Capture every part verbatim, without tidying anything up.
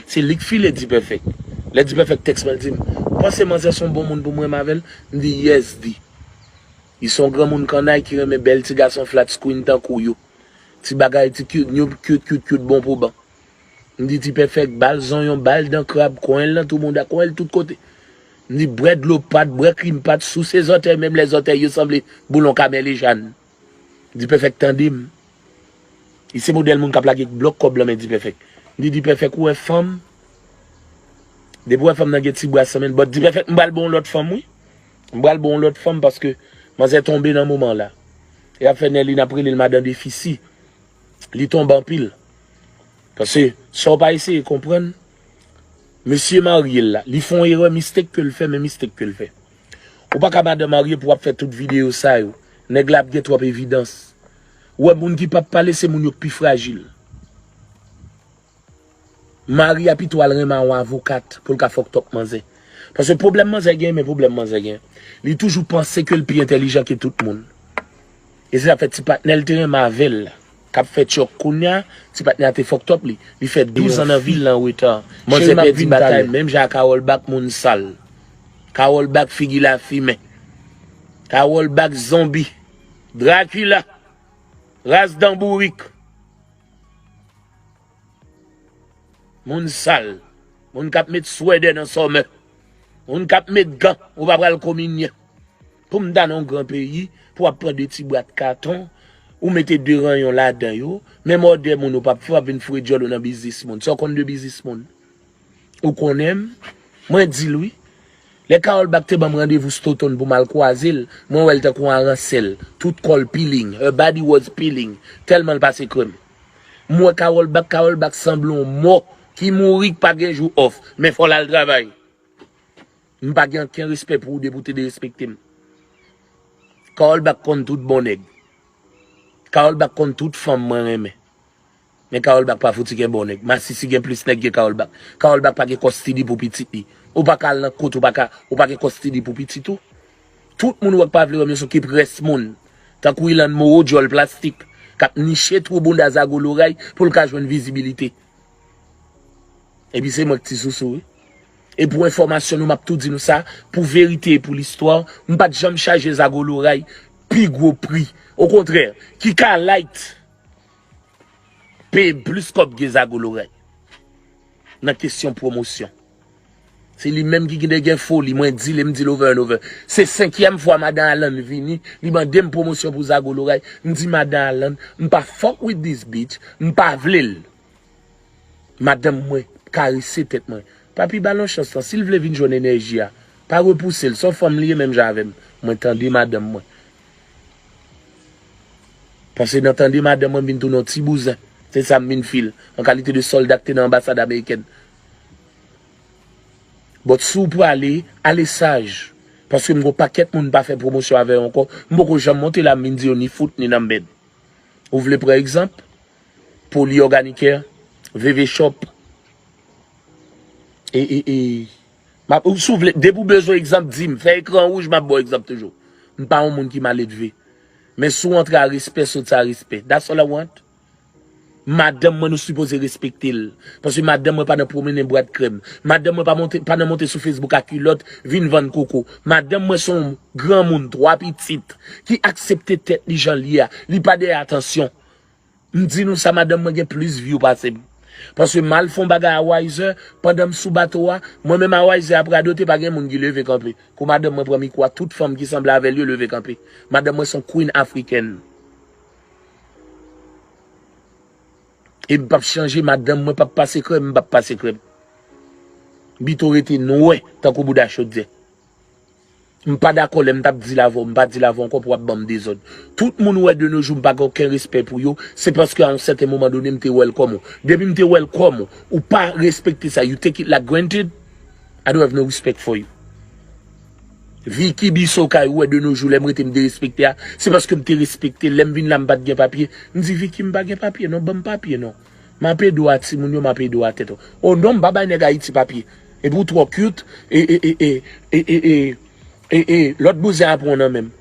Se li k file Dipèfèk. Lè Dipèfèk tèks mwen, l di m, "Ou panse manzè se yon bon moun pou m renmen avè l?" M di, "Yes, di." Li se yon granmoun kannay ki renmen bèl ti gason flat screen tankou yo. Ti bagay, ti cute, nyop, cute, cute, cute, bon pou ban. M di, "Dipèfèk, ba l zonyon, ba l dan krab, konyen l nan tou bounda, konyen l tout kote." M di, "Bwè dlo pat, bwè krim pat, souse zòtèy, menm lè zòtèy yo sanble boulon kamèlejàn." Dipèfèk tande m. Li se modèl moun k ap lage blòk kòb lan men Dipèfèk. M di, "Dipèfèk, ou wè fanm? Depi w wè fanm nan gen ti bra san men l." But Dipèfèk, m pral ba w yon lòt fanm, wi. M pral ba w yon lòt fanm paske manzè tonbe nan moman la. E ap fè Nèlin ap rele l madan defisi. Li tonbe anpil. Paske sa w pa eseye konprann, mesye marye l la, li fè yon erè, mistake ke l fè, men mistake ke l fè. Ou pa ka madan marye pou w ap fè tout videyo sa yo. Nèg la ap gen twòp evidans. Ou wè moun ki p ap pale, se moun yo k pi frajil. Mari a pito al renmen a yon avokat pou l ka fuck up manzè. Paske pwoblèm manzè gen, men pwoblèm manzè gen, li toujou panse ke l pi entèlijan ke tout moun. E se sa fè ti patnè l te renmen avè l la, k ap fè tchòk kounye a, ti patnè a te fuck up li. Li fè douz an nan vil lan reta. Manzè pèdi batay menm jan a Carole Back, moun sal. Carole Back, figi lafimen. Carole Back, zonbi. Drakila. Ras dan bourik. Moun sal. Moun k ap met swèdè nan sòmè. Moun k ap met gan. Ou pa pral kominye. Pou m ta nan yon gran peyi, pou w ap pran de ti bwat katon, ou mete de ranyon ladan yo, menm òdè moun ou p ap fè, w ap vin foure djòl ou nan biznis moun. Sa w konn de biznis moun? Ou konnen m? Mwen di l wi. Lè Carole Back te ban m randevou Stoughton pou m al kwaze l, mwen wè l tankou yon aransèl. Tout kò l peeling. Her body was peeling. Tèlman l pase krèm. M wè Carole Back, Carole Back sanble yon mò ki mouri, k pa gen jou off. Men fò l al travay. M pa gen ankenn respè pou ou depi w te derespekte m. Carole Back konn tout bon nèg. Carole Back konn tout fanm mwen renmen. Men Carole Back pa fouti gen bon nèg. Masisi gen plis nèg ke Carole Back. Carole Back pa gen custody pou pitit li. Ou pa ka al nan kot, ou pa ka, ou pa gen custody pou pitit ou. Tout moun ou wè k pa vle wè m yo se kip rès moun. Tankou Ilan Moro, djòl plastik, k ap niche twou bounda Zago Loray pou l ka jwenn vizibilite. Epi se mwen k ti sousou wi. E pou enfòmasyon nou, m ap tou di nou sa, pou verite e pou listwa, m pa t janm chaje Zago Loray pi gwo pri. Okontrè, ki ka light peye m plis kòb ke Zago Loray nan kesyon pwomosyon. Se li menm ki gen de gen foli, mwen di l e m di l over and over. Se senkyèm fwa madan Alan vini, li mande m pwomosyon pou Zago Loray. M di madan Alan, m pa fuck with this bitch, m pa vle l. Madanm mwen karese tèt mwen. Papi, ba l yon chans lan. Si l vle vin jwenn enèji a, pa repouse l. Se yon fanm li ye menm jan avè m. Mwen tande madanm mwen. Paske nan tande madanm mwen, m vin tounen yon ti bouzen. Se sa m vin feel. An kalite de sòlda k te nan anbasad amerikèn. But si w prale, ale saj. Paske m gon pakèt moun m pa fè pwomosyon avè yo ankò. M poko janm monte la, m vin di yo ni fout, ni nan bed. Ou vle pran egzanp? Poly Organicare, V V Shop. E, e, e. M ap, si w vle, depi w bezwen egzanp, di m. Fè ekran wouj, m ap ba w egzanp toujou. M pa yon moun ki maledve. Men si w antre a respè, soti a respè. That's all I want. Madanm mwen, nou sipoze respekte l. Paske madanm mwen pa nan pwomennen bwat krèm. Madanm mwen pa monte, pa nan monte sou Facebook a kilòt, vin vann koko. Madanm mwen se yon granmoun, twa pitit, ki aksepte tèt li jan l ye a. Li pa dèyè atansyon. M di nou sa, madanm mwen gen plis view pase m. Paske m al fè yon bagay a Wiser, pandan m sou bato a, mwen menm a Wiser ap radote, pa gen moun ki leve kanpe. Kou madanm mwen pran mikwo a, tout fanm ki sanble avè l yo leve kanpe. Madanm mwen se yon queen afrikèn. E m p ap chanje, madanm mwen p ap pase krèm, m p ap pase krèm. Bito rete nwè tankou bouda chodyè. M pa dakò lè m t ap di l avè w, m pa di l avè w ankò pou w ap ban m dezòd. Tout moun ou wè de nos jours m pa gen okenn respè pou yo, se paske a yon sèten moman done m te wè l kòm ou. Depi m te wè l kòm ou, ou pa respekte sa, you take it like granted, I don't have no respect for you. Vicky Bisokay ou wè de nos jours lè m rete m derespekte a, se paske m te respekte l. Lè m vin la m pa t gen papye, m di Vicky m pa gen papye non, ban m papye non. M ap ede w a timoun yo, m ap ede w a tèt ou. Oh non, m pa bay nèg Ayiti papye. Epi w twò cute, e, e, e, e, e, e, e, e, e, lòt bouzen ap pran w nan men m.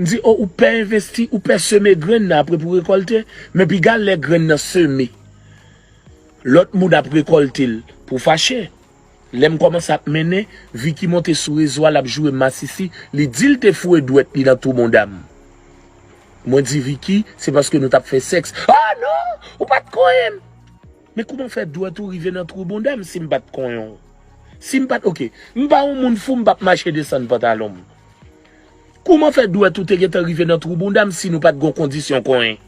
M di, oh, ou pè envesti, ou pè seme grenn nan apre pou rekòlte, men piga lè grenn nan seme. Lòt moun ap rekòlte l. pou fache. Lè m kòmanse ap mennen, Vicky monte sou rezo a, l ap joure masisi, li di l te foure dwèt li nan twou bonda m. Mwen di Vicky, se paske nou t ap fè sèks. Oh non, ou pa t konyen m! Men kouman fè dwèt ou rive nan twou bonda m si m pa t konyen w? Si m pa t, oke, m pa yon moun fou, m p ap mache desann pantalon m. Kouman fè dwèt ou te gentan rive nan twou bonda m si nou pa t gon kondisyon konyen?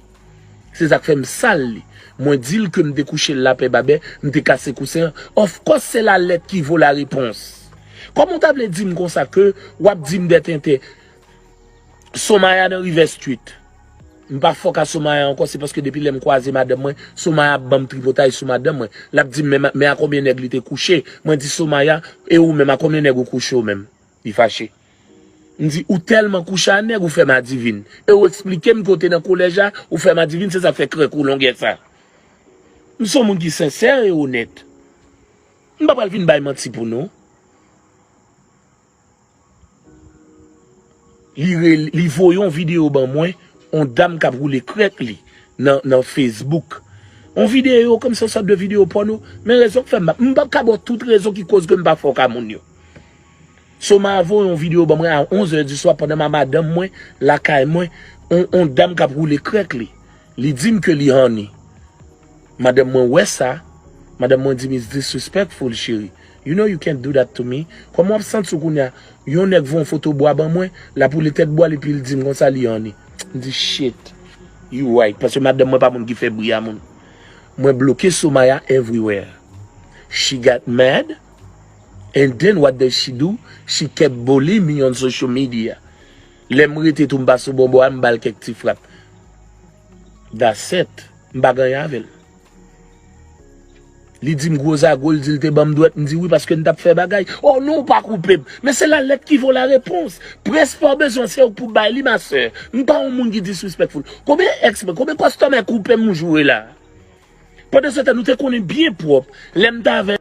Se sa k fè m sal li. Mwen di l ke m te kouche l lapè babè, m te kase kousen an. Of course, c'est la lettre qui vaut la réponse. Kòman w ta vle di m konsa ke w ap di m dè tenten? Somaya nan River Street. M pa fòk a Somaya ankò, se paske depi lè m kwaze madanm mwen, Somaya ap ban m tripotay sou madanm mwen. L ap di m, men, men a konbyen nèg li te kouche? Mwen di Somaya, e ou menm, a konbyen nèg ou kouche ou menm? Li fache. M di, ou tèlman kouche a nèg, ou fè m adivin. E ou eksplike m ke w te nan kolèj la, ou fè m adivin, se sa k fè krèk ou longè sa. M se yon moun ki sensè e onèt. M pa pral vin bay manti pou nou. Li, re- li voye yon videyo ban mwen, yon dam k ap woule krèk li nan, nan Facebook. Yon videyo, kòmsi yon sòt de videyo pòno, men rezon k fè m, m p ap ka ba w tout rezon ki koz ke m pa fòk a moun yo. Somaya voye yon videyo ban mwen a onz è di swa pandan m a madanm mwen, lakay mwen, yon, yon dam k ap woule krèk li. Li di m ke li horny. Madanm mwen wè sa. Madanm mwen di m, it's disrespectful, cheri. You know you can't do that to me. Kòman w ap santi w kounye a? Yon nèg voye yon foto bwa ban mwen, l ap woule tèt bwa l epi l di m konsa li horny. M di, shit, you right. Paske madanm mwen pa moun ki fè bri a moun. Mwen bloke Somaya everywhere. She got mad. And then what does she do? She kept bullying me on social media. Lè m rete tou m pa sou bon bò a, m ba l kèk ti frap. That's it. M pa gen anyen avè l. Li di m gwo zago, li di l te ban m dwèt, m di wi paske n t ap fè bagay. Oh non, ou pa koupe m. Men se la lettre qui vaut la réponse. Prens pa w bezwen se ou k pou bay li, ma sè. M pa yon moun ki disrespectful. Konbyen ex mwen, konbyen kòstòmè koupe m m joure la? Pandan se tan, nou te konnen byen pwòp. Lè m t avè